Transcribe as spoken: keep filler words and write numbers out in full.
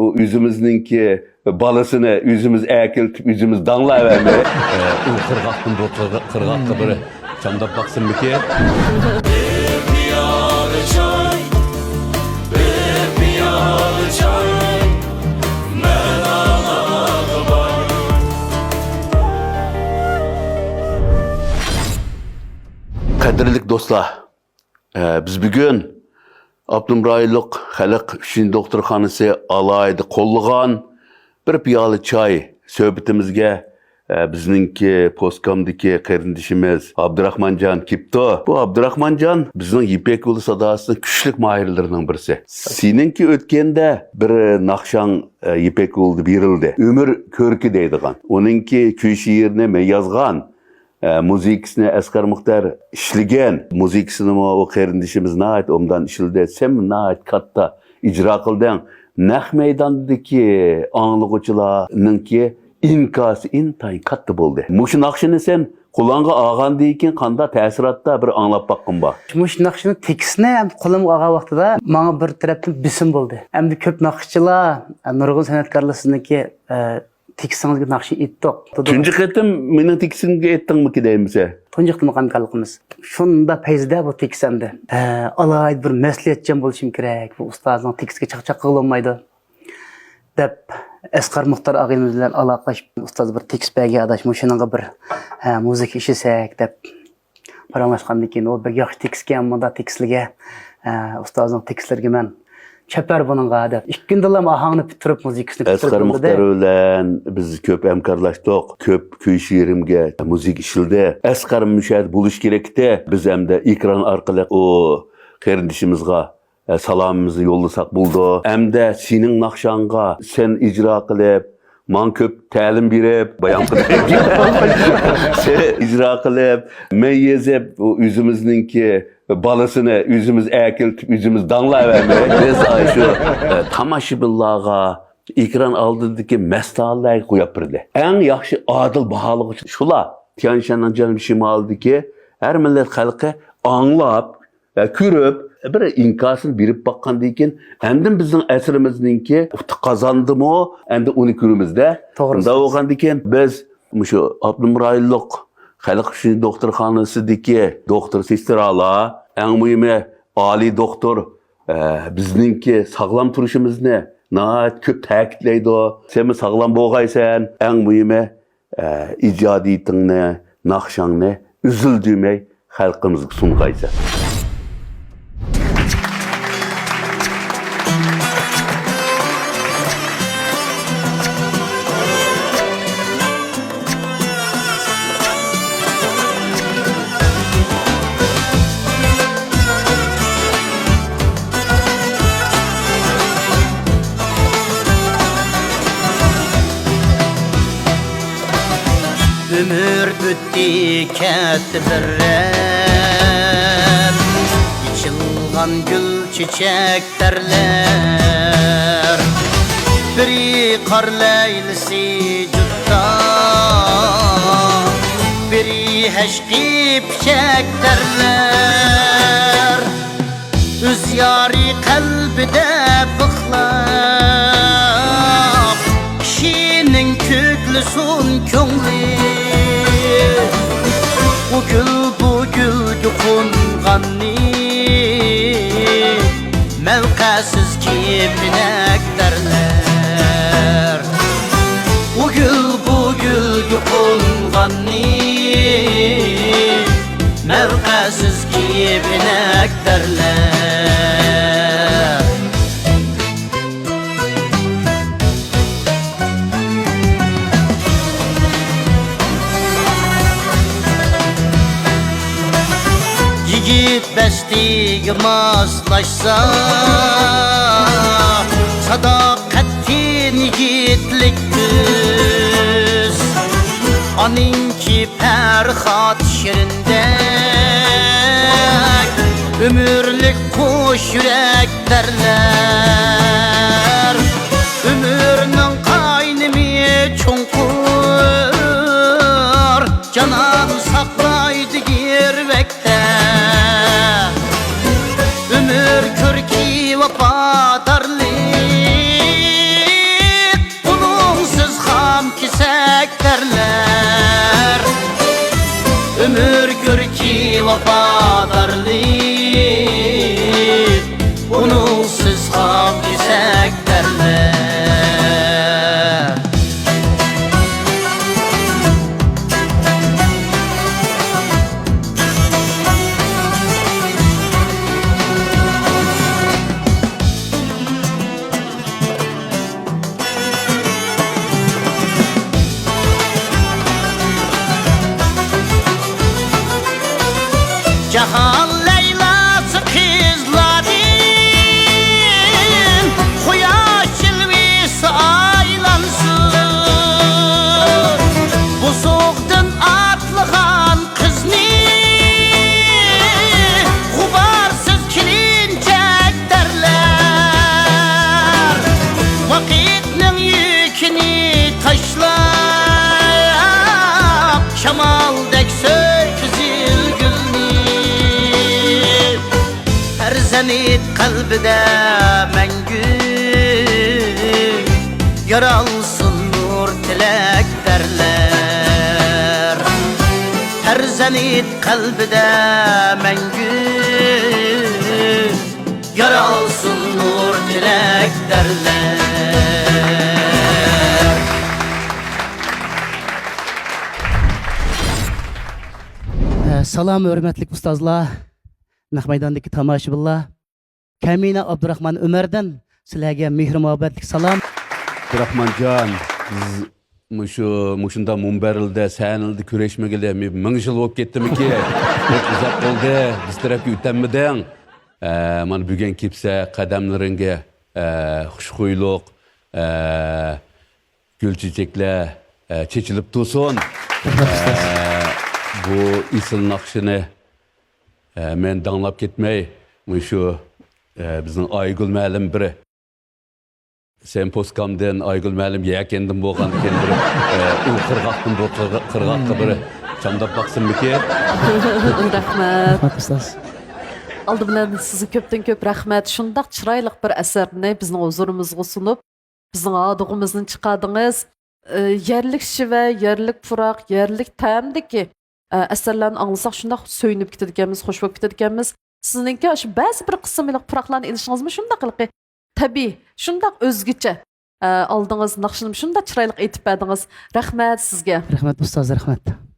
ئۇ ئۆزىمىزنىڭكى بالىسىنى ئۆزىمىز ئەكېلىپ، ئۆزىمىز داڭلاۋەرمەي. ئۇ قىرغاقتىن بۇ قىرغا-، قىرغاققا بىر چامداپ باقسىنمىكىن؟ بىر پىيالە چاي، بىر پىيالە چاي، مەن ئاڭلاغۇ بار. قەدىرلىك دوستلار، ئە، بىز بۈگۈن ئاپتونوم رايونلۇق خەلق ئۈچىنچى دوختۇرخانىسى ئالاھىدە قوللىغان بىر پىيالە چاي سۆھبىتىمىزگە، ئە، بىزنىڭكى پوسكامدىكى قېرىندىشىمىز ئابدۇراخمانجان كېپتۇ. بۇ ئابدۇراخمانجان بىزنىڭ يىپەك يولى ساداسىنىڭ كۈچلۈك ماھىرلىرىنىڭ بىرسى. سېنىڭكى ئۆتكەندە بىر ناخشاڭ، ئە، يىپەك يولىدا بېرىلدى. ئۆمۈر كۆركى دەيدىغان. ئۇنىڭكى كۈي شېئىرىنى مەن يازغان. ئە، مۇزىكىسىنى ئەسقەر مۇختار ئىشلىگەن. مۇزىكىسىنىمۇ ئۇ قېرىندىشىمىز ناھايىتى ئوبدان ئىشلىدى. سەن ناھايىتى كاتتا ئىجرا قىلدىڭ. نەق مەيداندىكى ئاڭلىغۇچىلارنىڭكى ئىنكاسى ئىنتايىن كاتتا بولدى. مۇشۇ ناخشىنى سەن قۇلاققا ئالغاندىن كېيىن قانداق تەسىراتتا بىر ئاڭلاپ باققىن بار؟ مۇشۇ ناخشىنىڭ تېكىستىنى ھەم قولۇمغا ئالغان ۋاقتىدا ماڭا بىر تەرەپتىن بېسىم بولدى. ئەمدى كۆپ ناخشىچىلار، نۇرغۇن سەنئەتكارلار سىزنىڭكى، ئە، تېكىستىڭىزگە ناخشا ئېيتتۇق. تۇنجى قېتىم مېنىڭ تېكىستىمگە ئېيتتىڭمىكى دەيمىسە؟ تۇنجى قېتىم ھەمكارلىقىمىز. شۇنداق پەيزىدە بۇ تېكىست ئەمدى. ھە، ئالاھىدە بىر مەسئۇلىيەتچان بولۇشۇم كېرەك. بۇ ئۇستازنىڭ تېكىستىگە چاقچاق قىلغىلى بولمايدۇ، دەپ ئەسقەر مۇختار ئاغىنىمىز بىلەن ئالاقىلىشىپ، ئۇستاز بىر تېكىست بەرگەن ئاداش، مۇشۇنىڭغا بىر، ھە، مۇزىكا ئىشلىسەك دەپ پاراڭلاشقاندىن كېيىن، ئۇ بەك ياخشى تېكىستكەن، مۇنداق تېكىستلىگە، ئە، ئۇستازنىڭ تېكىستلىرىگە مەن چاپار بۇنىڭغا دەپ، ئىككى كۈندىلا ئاھاڭنى پۈتتۈرۈپ، مۇزىكىسىنى ئەسقەر پۈتتۈرۈپ مۇختار بولدى. بىلەن بىز كۆپ ھەمكارلاشتۇق، كۆپ كۈي شېئىرىمگە مۇزىكا ئىشلىدى. ئەسقەر مۇشۇ يەردە بولۇش كېرەكتى. بىز ئەمدى ئېكران ئارقىلىق ئۇ قېرىندىشىمىزغا، ئە، سالامىمىزنى يوللىساق بولىدۇ. ئەمدى سېنىڭ ناخشاڭغا سەن ئىجرا قىلىپ، ماڭا كۆپ تەلىم بېرىپ، بايام قىلىپ، سەن ئىجرا قىلىپ، مەن يېزىپ، ئۇ ئۆزىمىزنىڭكى بالىسىنى ئۆزىمىز ئەكېلىپ، ئۆزىمىز داڭلاۋەرمەي، بىز شۇ، ئە، تاماشىبىنلارغا، ئېكران ئالدىدىكى مەستانىلەرگە قويۇپ بېرىدۇ. ئەڭ ياخشى ئادىل باھالىغۇچى شۇلار. تيەنشاننىڭ جەنۇب شىمالىدىكى ھەر مىللەت خەلقى ئاڭلاپ، ۋە كۆرۈپ، بىر ئىنكاسىنى بېرىپ باققاندىن كېيىن، ئاندىن بىزنىڭ ئەسىرىمىزنىڭكى ئۇتۇق قازاندىمۇ، ئەمدى ئۇنى كۆرىمىز-دە. توغرا. شۇنداق بولغاندىن كېيىن، بىز مۇشۇ ئاپتونوم رايونلۇق خەلق ئۈچۈن دوختۇرخانىسىدىكى دوختۇر سېسترالار، ئەڭ مۇھىمى ئالىي دوختۇر، ئە، بىزنىڭكى ساغلام تۇرۇشىمىزنى ناھايىتى كۆپ تەكىتلەيدۇ. سەنمۇ ساغلام بولغايسەن، ئەڭ مۇھىمى ئە، ئىجادىيىتىڭنى، ناخشاڭنى ئۈزۈلدۈرمەي خەلقىمىزگە سۇنغايسەن. ئۆمۈر ئۆتتى، كەتتى بىر رەت، ئېچىلغان گۈل چېچەك تەرلەر. بىرى قار لەيلىسى جۇددا، بىرى ھەشقىي پىچەك تەرلەر. ئۆز يارى قەلبىدە بىخلاپ، كىشىنىڭ كۆكلىسۇن كۆڭلى. ئۇ گۈل بۇ گۈلگە قونغاننى، مەۋقەسىز كېپىنەك تەرلەر. ئۇ گۈل بۇ گۈلگە قونغاننى، مەۋقەسىز كېپىنەك تەرلەر. يىگىت بەختىگە ماسلاشسا، ساداقەتتىن يىگىتلىك تۈز. ئانىڭكى پەرھات شېرىندەك، ئۆمۈرلۈك قوش يۈرەك تەرلەر. ئۆمۈرنىڭ قاينىمى چوڭقۇر، جانان ساقلايدۇ گىرۋەكتە. ئۆمۈر كۆركى ۋاپادارلىق، ۋاپادارلىق، ئۇنىڭسىز خام كېسەك تەرلەر. جاھان لەيلاسى قىزلاردىن، قۇياش جىلۋىسى ئايلانسۇن. بۇزۇقتىن ئاتلىغان قىزنى غۇبارسىز كېلىنچەك تەرلەر. ۋاقىتنىڭ يۈكىنى تاشلاپ، شامالدەك سۆي قىزىل گۈلنى. پەرزەنت قەلبىدە مەڭگۈ يارالسۇن نۇر تىلەكدارلار. پەرزەنت قەلبىدە مەڭگۈ يارالسۇن نۇر تىلەكدارلار. سالام ھۆرمەتلىك ئۇستازلار، نەق مەيداندىكى تاماشىبىنلار. كەمىنە ئابدۇراخمان ئۆمەردىن سىلەرگە مېھرى مۇھەببەتلىك سالام. ئابدۇراخمانجان، بىز مۇشۇ، مۇشۇنداق مۇنبەرلەردە، سەھنىلەردە كۆرۈشمىگىلى مىڭ يىل بولۇپ كەتتىمىكى؟ بەك ئۇزاق بولدى، بىز تەرەپكە ئۆتەلمىدىڭ. ئە، مانا بۈگۈن كېلىپسە، قەدەملىرىڭگە، ئە، خۇشخۇيلۇق، ئە، گۈل چېچەكلەر، ئە، چېچىلىپ تۇرسۇن. ئە، بۇ ئېسىل ناخشىنى، ئە، مەن داڭلاپ كەتمەي، مۇشۇ، ئە، بىزنىڭ ئايگۈل مەلىم بىر سەن پوسكامدىن، ئايگۈل مەلىم يەكەندىن بولغان ئىكەن، بىر، ئە، ئۇ قىرغاقتىن بۇ قىرغا-، قىرغاققا بىر چامداپ باقسىنمىكىن؟ رەھمەت. رەھمەت، ئۇستاز. ئالدى بىلەن سىزگە كۆپتىن كۆپ رەھمەت. شۇنداق چىرايلىق بىر ئەسەرنى بىزنىڭ ھۇزۇرىمىزغا سۇنۇپ، بىزنىڭ ھادۇقىمىزنى چىقاردىڭىز. ئى، يەرلىك شېۋە، يەرلىك پۇراق، يەرلىك تەمدىكى، ئى، ئەسەرلەرنى ئاڭلىساق شۇنداق سۆيۈنۈپ كېتىدىكەنمىز، خۇش بولۇپ كېتىدىكەنمىز. سىزنىڭكى ئاشۇ بەزى بىر قىسىم ھېلىقى پۇراقلارنى ئېلىشىڭىزمۇ شۇنداق ھېلىقى تەبىئىي، شۇنداق ئۆزگىچە، ئى، ئالدىڭىز، ناخشىنىمۇ شۇنداق چىرايلىق ئېيتىپ بەردىڭىز. رەھمەت سىزگە. رەھمەت ئۇستاز، رەھمەت.